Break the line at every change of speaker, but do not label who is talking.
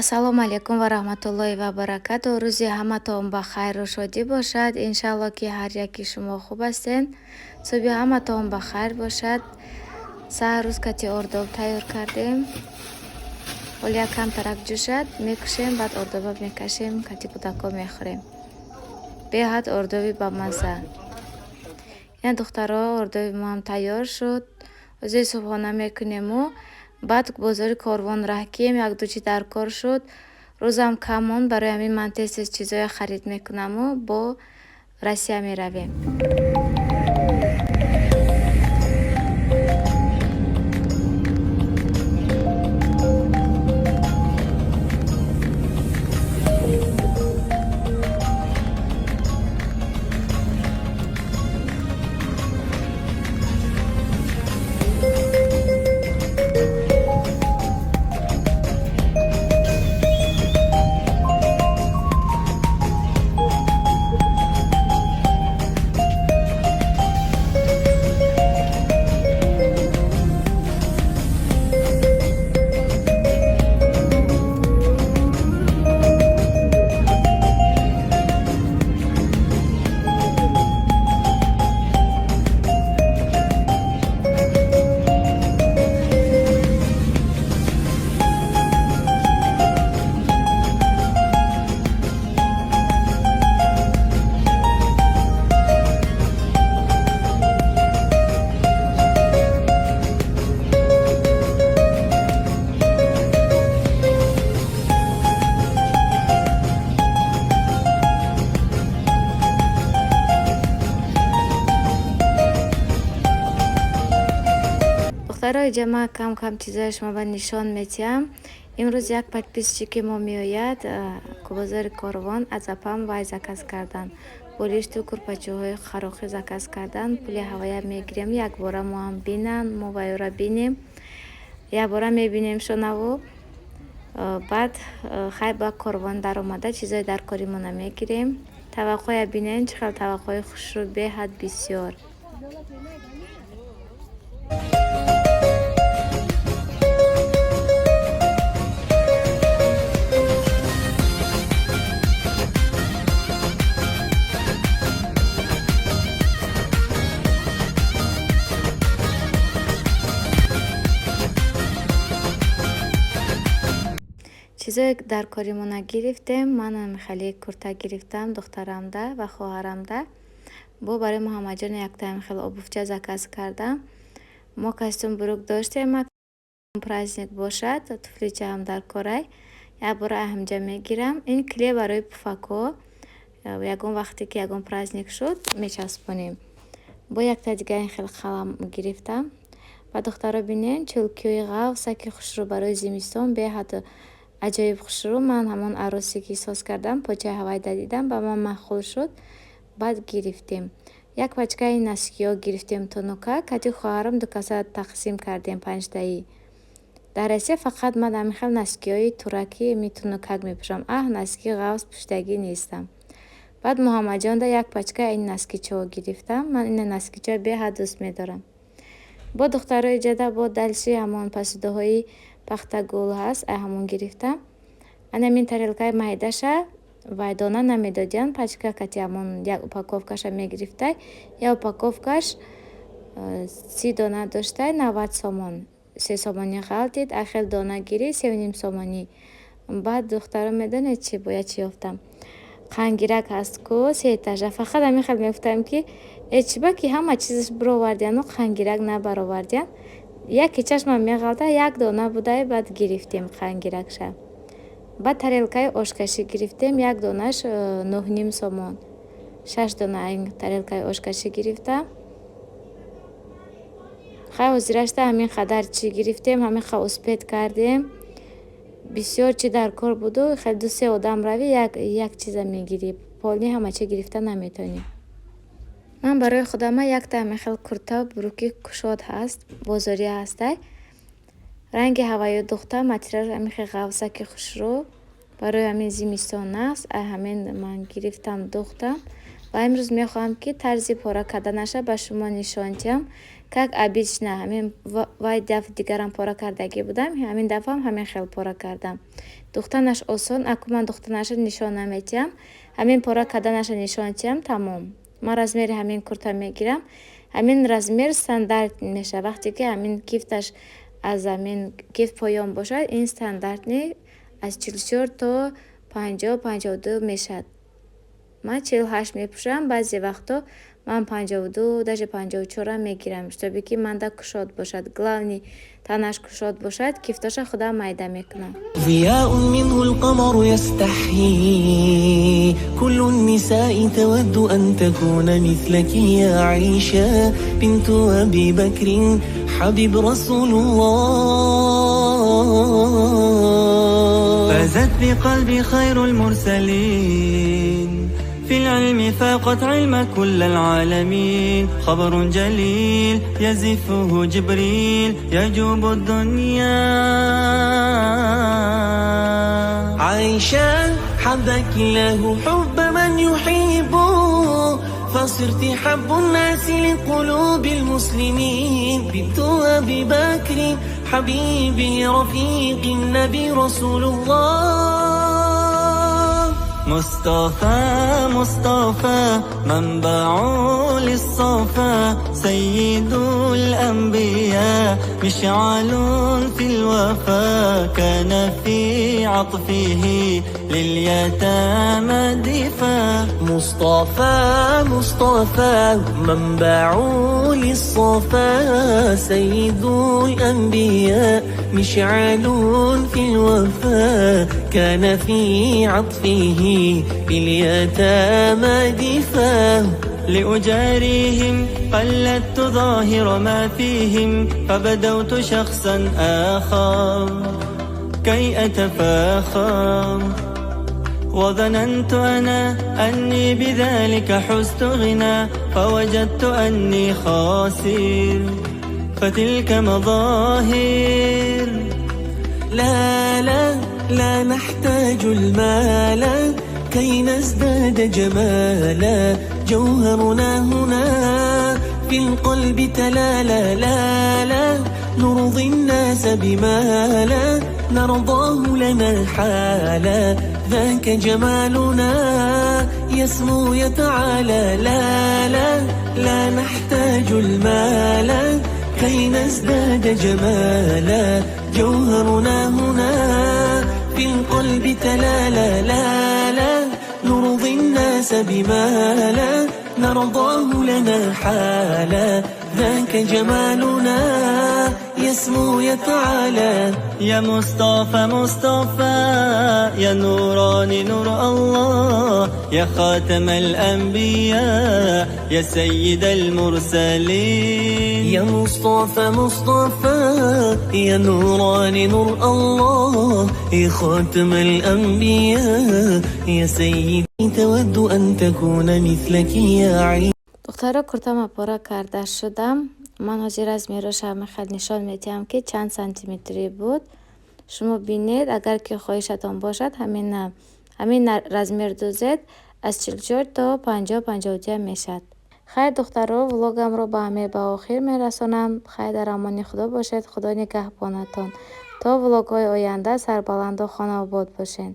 Ассалому алайкум ва раҳматуллоҳи ва баракатуҳ. Рӯзи ҳаматон ба хайру шодӣ бошад. Иншаалло, ки ҳар яки шумо хуб ҳастед. Субҳи ҳаматон ба хайр бошад. Саҳар рӯз кати ордоб тайёр кардем. Ҳоло як камтарак ҷӯшад, мекушем, баъд ордоба мекашем, кати кӯдако мехӯрем. Беҳад ордоби бамазза. Ина, духтаро, ордоби моам тайёр шуд. Ҳозир субҳона мекунему баъд бозори Корвон раҳкием, як-ду чи дар кор шуд. Рӯзам кам монд, барои ҳамин ман тез-тез чизое харид мекунаму бо Россия меравем. Духтаро, иҷа ман кам-кам чизои шумо ба нишон метиҳам. Имрӯз як подписчики мо меояд бозори Корвон, аз апам вай заказ кардан. Болишту курпачаҳои харохӣ заказ кардан. Пули ҳавая мегирем, якбора моам бинанд, мо вайёра бинем. Якбора мебинем шонаву баъд хай ба Корвон даромада чизои дар коримона мегирем. Таваққоя бинен, чӣ хел таваққои хушрӯ, беҳад бисёр. Чизое дар коримона гирифтем. Манам хеле курта гирифтам духтарамда ва хоҳарамда. Бо барои Муҳаммадҷон яктаам хеле обувча заказ кардам. Мо костюм брюк доштем, праздник бошад, туфличаам дар корай. Якбора аҳамҷа мегирам. Ин клей барои пуфакҳо. Ягон вақте ки ягон праздник шуд, мечаспонем. Бо якта дига ин хел қалам гирифтам. Ва, духтаро, бинен, чулкиҳои ғафсаки хушрӯ барои зимистон, беҳад аҷоиб хушрӯ. Ман ҳамон арӯсе ки соз кардам, почаи ҳавайда дидам, ба ман маъқул шуд. Баъд гирифтем. Як пачкаи носкиҳо гирифтем тунука, кати хоҳарам ду каса тақсим кардем панҷтаӣ. Дар Россия фақат ман ҳамин хел носкиҳои тураки ми тунукак мепӯшам. Аҳ, носки ғафс пӯшидагӣ нестам. Баъд Муҳаммадҷонда як пачка ин носкичаҳо гирифтам. Ман ина носкичаҳо беҳад дӯст медорам. Бо, духтарои ҷада, бо дальше ҳамон посудаҳои Пахтагул ҳаст, ай ҳамон гирифтам. Анамин тарелкаи майдаша вай дона намедодиян, пачка кати ҳамон як упаковкаша мегирифтай. Як упаковкаш 30 дона доштай, 90 сомон. 3 сомонӣ ғалтид, ай хел дона гирӣ, 3,5 сомонӣ. Баъд, духтаро, медонед чӣ бояд чӣ ёфтам? Қандгирак ҳаст ку сеэтажа. Фақат ҳамин хел мегуфтам, ки э, чиба ки ҳама чизаш бировардияну қандгирак набаровардиян. Яке чашмам меғалта, як дона будай, баъд гирифтем қандгиракша. Баъд тарелкаи ошкашӣ гирифтем, як донаш 9,5 сомон. Шаш дона ин тарелкаи ошкашӣ гирифтам. Хай, ҳозирашта ҳамин қадар чӣ гирифтем, ҳамин қа успеть кардем. Бисёр чӣ дар кор буду хел ду-се одам равӣ, як як чиза мегирӣ. Полный ҳама чи гирифта наметавонӣ. Ман барои худама якта ҳамин хел курта брюки кушод ҳаст, бозорӣ ҳастай. Ранги ҳавайё духта, материал ҳамин хел ғафсаки хушрӯ. Барои ҳамин зимистон аст. Ай ҳамин ман гирифтам, духтам. Ва имрӯз мехоҳам, ки тарзи пора карданаша ба шумо нишон диҳам. Как обычно, ҳамин вай дафъи дигарам пора кардагӣ будам, ҳамин дафъаам ҳамин хел пора кардам. Духтанаш осон, аку ман духтанаша нишон наметиҳам, ҳамин пора карданаша нишон диҳам, тамом. Ман размери ҳамин курта мегирам. Ҳамин размер стандарт мешавад. Вақте ки ҳамин кифташ аз ҳамин кифт поён бошад, ин стандартный аз 44 то 50, 52 мешавад. Ман 48 мепӯшам, баъзе вақтҳо ман 52, даже 54ам мегирам, чтобы ки манда кушод бошад. Главный, танаш кушод бошад, кифтоша худам майда мекунам.
ضياء منه القمر يستحيي، كل النساء تود أن تكون مثلك يا عائشة بنت أبي بكر حبيب رسول الله.
فازت بقلب خير المرسلين، في العلم فاقت علم كل العالمين، خبر جليل يزفه جبريل يجوب الدنيا.
عائشة، حبك الله حب من يحب، فصرت حب الناس لقلوب المسلمين، بنت أبي بكر حبيبي رفيق النبي رسول الله.
مصطفى مصطفى منبع للصفا، سيد الأنبياء مشعل في الوفا، كان في عطفه لليتامى دفا.
مصطفى مصطفى منبع للصفا، سيد الأنبياء مشعل في الوفا، كان في عطفه لليتامى دفا.
لأجاريهم قلدت ظاهر ما فيهم، فبدوت شخصا آخر كي أتفاخر، وظننت أنا أني بذلك حزت غنى، فوجدت أني خاسر، فتلك مظاهر.
لا لا لا نحتاج المال كي نزداد جمالا، جوهرنا هنا في القلب تلالا. لا لا نرضي الناس بما لا نرضاه لنا حالا، ذاك جمالنا يسمو يتعالى. لا لا لا نحتاج المال كي نزداد جمالا، جوهرنا هنا في القلب تلالا. لا لا نرضي الناس بما لا نرضاه لنا حالا، ذاك جمالنا يسمو يتعالى.
يا مصطفى مصطفى يا نوراني نور الله، يا خاتم الأنبياء يا سيد المرسلين.
يا مصطفى مصطفى يا نوراني نور الله، يا خاتم الأنبياء يا سيد، تود أن تكون مثلك يا عيسى.
Духтаро, куртама пора карда шудам. Ман ҳозир размероша мехоҳад нишон медиҳам, ки чанд сантиметрӣ буд. Шумо бинед, агар ки хоҳишатон бошад, ҳамин размер дӯзед, аз 44 то 50, 52 мешавад. Хайр, духтаро, влогамро ба ҳамин ба охир мерасонам. Хайр, дар амони Худо бошед, Худо нигаҳбонатон. То влогҳои оянда сарбаланду хонаобод бошед.